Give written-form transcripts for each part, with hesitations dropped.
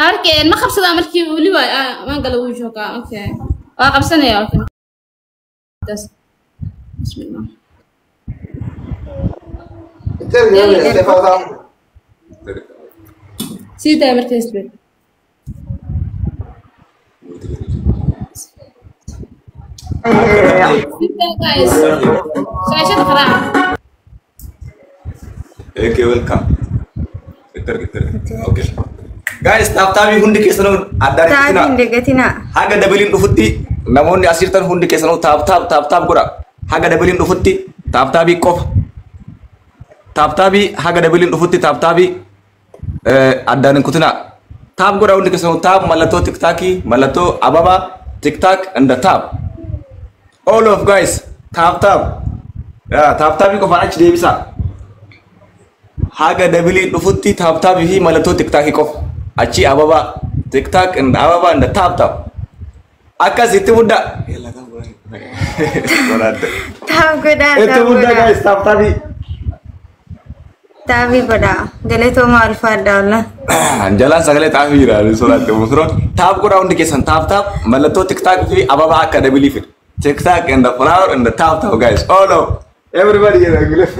Arkeen ma qabsadaa markii weliba waan gala wuu joogaa. Okay. Waa qabsanaya. Okay. Bismillah. Sii daa markaas be. Sii daa guys. Shaashada qaraaca. Okay, welcome. Okay. Guys, tap tapii hundi keessanuu addaan Taabii hin dagatinaa. Haga dabaliin dhufutti namoonni as jirtan hundi keessanuu tap tap tap tap godha. Haga dabaliin dhufutti tap tapii qofa. Tap tapii haga dabaliin dhufutti tap tapii addaan hin kutinaa. Tap godha hundi keessanuu tap mallattoo TikTokii, mallattoo ababaa, TikTok and the tap. All of guys, tap tap. Tap tapii qofaan achi deebisaa. Haga dabaliin dhufutti tap tapii fi mallattoo TikTokii qofa. Achi ababaa, TikTok and ababaa and the tap tap. Akkas itti muddaa. Tap godhaa. Itti Tap muddaa godhaa. Guys, tap tapii. Taabii godhaa. Galatoomaa, ulfaadhaa wallah. Jalaan sagalee xaafii jira sodaatti musuroon. Tap godhaa hundi keessan tap tap mallattoo TikTok fi ababaa akka dabilii fida. TikTok and the flower and the tap tap, guys. Oh no. Everybody jedha Ingiliff.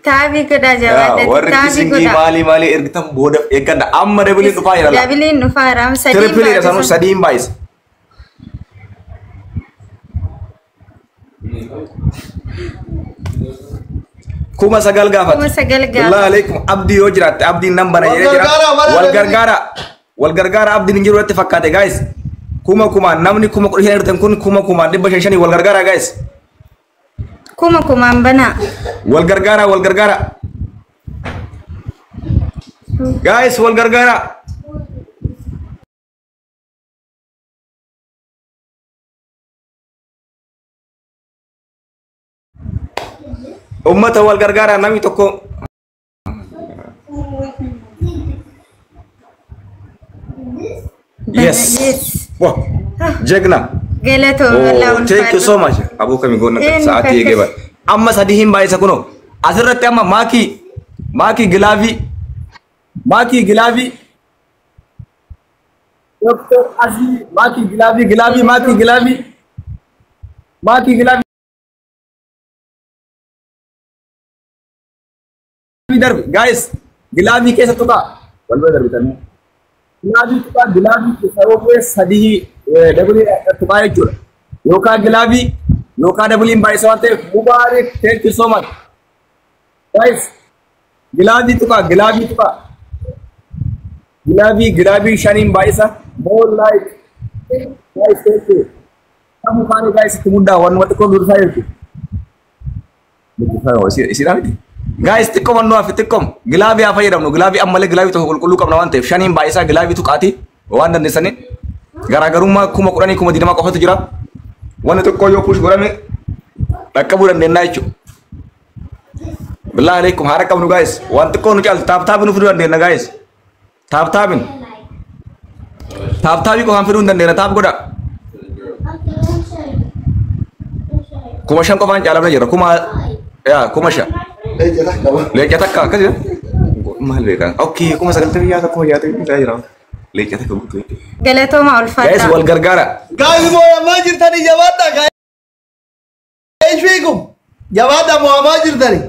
Taabii godhaa jabaadha. Warri Taabii kissingii godhaa. Maalii maalii ergitan booda eeggadha. Amma dabiliin dhufaa jira. Dabiliin dhufaa jira. Sadiin Triple dha sanuu baay'isa. sadiin baay'isa. 9,000 gaafate. 9,000 gaafate. Billahi alaikum, abdii yoo jiraatte abdiin nan bana Wal jedhee jira. gargaara, mala Wal dabili. gargaara. Wal gargaara, abdiin hin jiru irratti fakkaate guys. Kuma kumaan namni 15,000 ergitan kun kuma kumaan dhibba shan shanii wal gargaara guys. Kuma kumaan banaa. Wal gargaara, wal gargaara. Guys, wal gargaara. Ummata wal gargaara namni tokko. Yes. Yes. Wah. Jegna. Galatooma wallah. Oh, thank you so much. Aboo kami goonna Een, sa'aatii eegee bara. Amma sadii hin baay'isa kunoo. Asirratti amma maakii maakii gilaavii maakii gilaavii Dr. Azii maakii gilaavii gilaavii maakii gilaavii maakii gilaavii darbi guys, gilaavii keessa tuqaa wal bira darbitanii gilaavii tuqaa, gilaavii keessa yoo bu'e sadii dabalii tuqaa jechuudha, yookaan gilaavii yookaan dabaliin baay'isa waan ta'eef. Mubaarik, thank you so much. Guys, gilaavii tuqaa, gilaavii tuqaa, gilaavii gilaavii shaniin baay'isa. More like guys, thank you. Kamu kaani guys, itti muddaa, wanuma xiqqoo dursaa jirtu. Isiidhaa miti. Guys, xiqqoo mannuu hafe, xiqqoom gilaavii haa fayyadamnu. Gilaavii ammallee gilaavii tokko qulqulluu qabna waan ta'eef shaniin baay'isaa gilaavii tuqaati waan dandeessanii. Garaagarummaa 10,000, 20,000 qofatu jira. Wanni xiqqoo yoo push godhame dhaqqabuu dandeenya jechuudha. Billahi alaikum, haara qabnu guys. Waan xiqqoo nu caaltu tap tapii nu fiduu dandeenya guys. Tap tapiin. Tap tapii qofaan fiduu hin dandeenya, tap godha. 5,000 qofaan caalamne jira. Kuma yaa 5,000. Leenca takka. Leenca takka akkas jedha. Maal beekan? Okay, 90,000 yaa 60,000 isaa jira. Leenca takka guutuu. Galatooma Guys, ulfaadhaa. wal gargaara. Guys, moo'amaa jirtanii, jabaadha. Guys, fiikum. Jabaadha, moo'amaa jirtanii.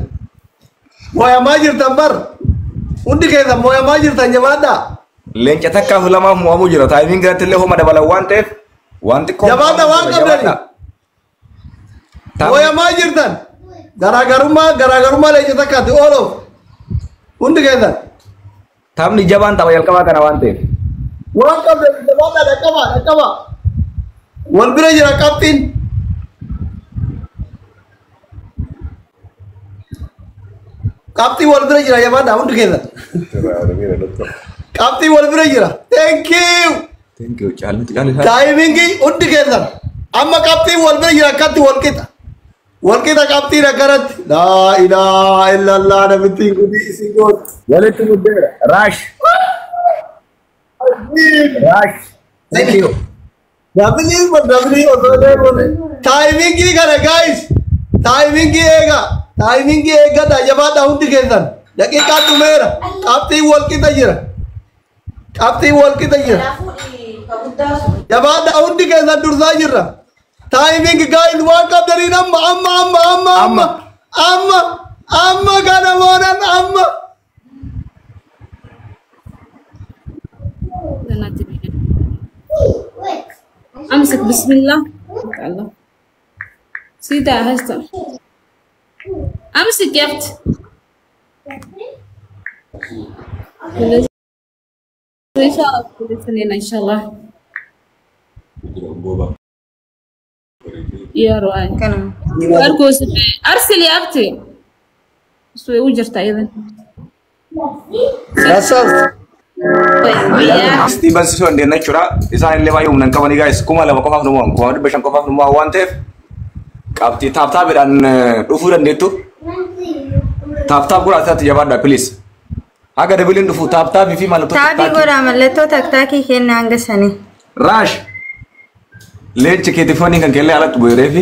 Moo'amaa jirtan bar. Hundi keessan moo'amaa jirtan, jabaadha. Leenca takkaaf lamaaf mo'amuu jira. Timing irratti illee homa dabalan waan ta'eef waan xiqqoo. Jabaadha, waan qabdani. Moo'amaa jirtan. Garaagarummaa garaagarummaa leenca takkaati ooloof. Hundi keessan. Taphni jabaan tapha jalqabaa kana waan ta'eef. Waan qabdan jabaadha, dhaqqaba dhaqqaba. Wal bira jira qabxiin. Qabxii wal bira jira, jabaadha hundi keessan. Qabxii wal bira jira. Thank you. Thank you. Caalmiti caalli. Timingii hundi keessan. Amma qabxiin wal bira jira, akkatti wal qixa. Wal qixa qabxiin akkanatti. Laa ilaaha illallah, namittiin kun isin gooti. Walitti muddeera. Raash. Raash. Thank you. Double double osoo deemuun. Timingii kana guys. Timingii eega. Timingii eeggadha, jabaadha hundi keessan. Daqiiqaan dhumeera. Qabxiin wal qixa jira. Qabxiin wal qixa jira. Jabaadhaa hundi keessan dursaa jirra. Timing guys waan qabdaniin amma amma amma amma amma amma amma kana moonan amma. امسك بسم الله الله سيدا هسه امسك يا اختي ان شاء الله كل سنين ان شاء الله يا رؤى Kanuma. أركوس ارسل يا اختي سوي وجرت ايضا Rasaas. يا Istii barsiisuu dandeenya jechuudha. Isaan illee baay'ee humna hin qabanii guys. 2000 qofaaf nu mo'an. 1500 qofaaf nu mo'an waan ta'eef qabxii tap tapiidhaan dhufuu dandeettu. Tap tap godhaa isaatti jabaadhaa please. Haga doubleiin dhufu tap tapii fi mallattoo Tap taktaakii. godhaa mallattoo taktaakii kenna hanga sanii. Raash leenci keetifoonii kan kellee alatti bu'eeree fi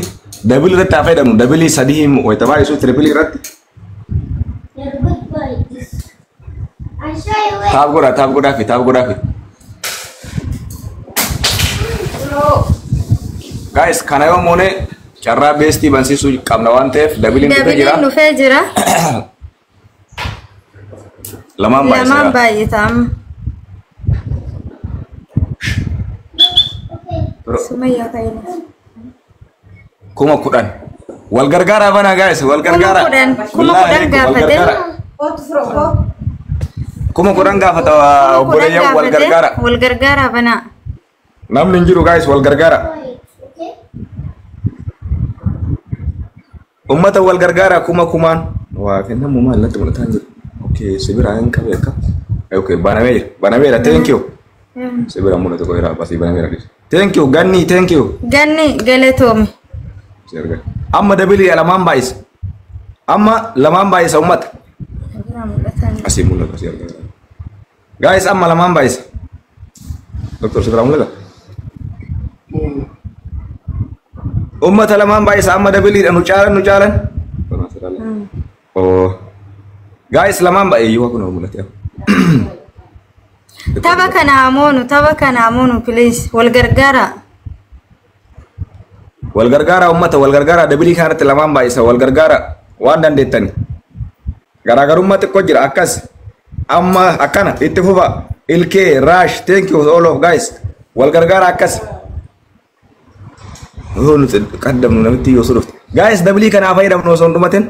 double irratti haa fayyadamnu. Double sadii wayita baay'isu triple irratti. Tap godhaa tap godhaa fi tap godhaa fi. Guys kana yoo moone carraa bestii bansiisuu qabna waan ta'eef doubleiin dhufee jira. Doubleiin dhufee jira. Lamaan Lamaan baay'isa. baay'ata amma. Sumayyaa fayyada. 10,000. Wal gargaaraa banaa guys wal gargaaraa. 10,000 kuma Wallaahi kudhan wal gaafate. gargaaraa. 10,000 gaafata obboleeyyan wal gargaara. Wal gargaaraa banaa. Namni hin jiru guys wal gargaara. Ummata wal gargaara kuma kumaan. Waa kennamu maal natti mul'ataa hin jiru. Okay sibira hin qabe akka. Okay banameera banameera thank you. Sibira mul'atu qoyira basii banameera. Thank you Ganni thank you. Ganni galatoome. Si arga. Amma double lamaan baay'isa. Amma lamaan baay'isa ummata. Biraa mul'ataa hin jiru. Asii mul'ata asii argaa. Guys amma lamaan baay'isa. Doktor sibira mul'ata. Ummata lamaan baay'isa amma doubleiidha nu caalan nu caalan. Oh. Guys lamaan baay'ee yoo kun mul'ate. Tapha kana moonu tapha kana moonu please wal gargaaraa. Wal gargaara ummata wal gargaara double kanatti lamaan baay'isa wal gargaara waan dandeettani. Garaagarummaa xiqqoo jira akkas amma akkana itti fufa ilkee raash thank you all of guys wal gargaara akkas. Yoo nuti qaddamnu namitti yoo dhufte. Guys double kanaa fayyadamnu osoo hin dhumatin.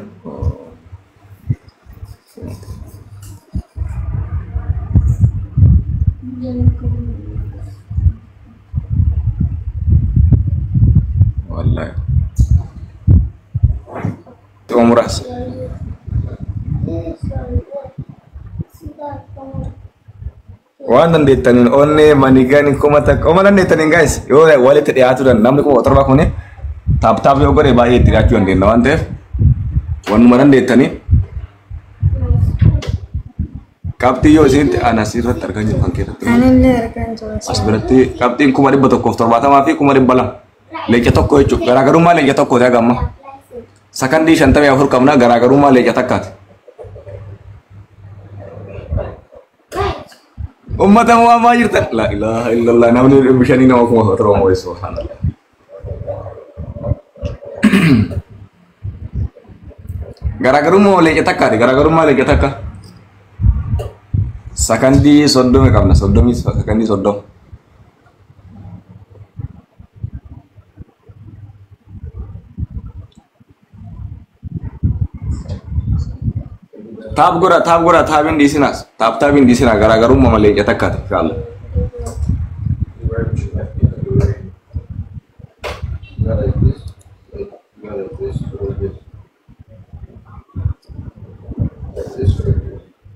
Wallahi. Xiqqoo muraasa. Waan dandeettaniin onnee manigani 1000 oma dandeettaniin guys yoo walitti dhiyaatu dan namni 7,000 kuni tap tap yoo godhe baay'ee itti dhiyaachuu dandeenya waan ta'eef wannuma dandeettanii qabxii yoo isinitti ana asirratti argaa jiru kan keessatti Anillee argaa jiru. as biratti qabxiin 170,000 fi 200,000 leenca tokko jechuudha garaagarummaa leenca tokkooti haga amma sakandii 54 qabna garaagarummaa leenca takkaati. Ummata mo'amaa jirtan. La ilaha illallah namni bishanii nama 7,000 mo'e subhanallah. Garaagarummaa leenca takkaati garaagarummaa leenca takka. Sakandii 30 qabna 30 sakandii 30. Tap godha tap godha tapiin dhiisinaas tap tapiin dhiisinaa garaagarummaa leenca takkaati inshallah.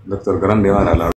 Doktor garam deemaa dha.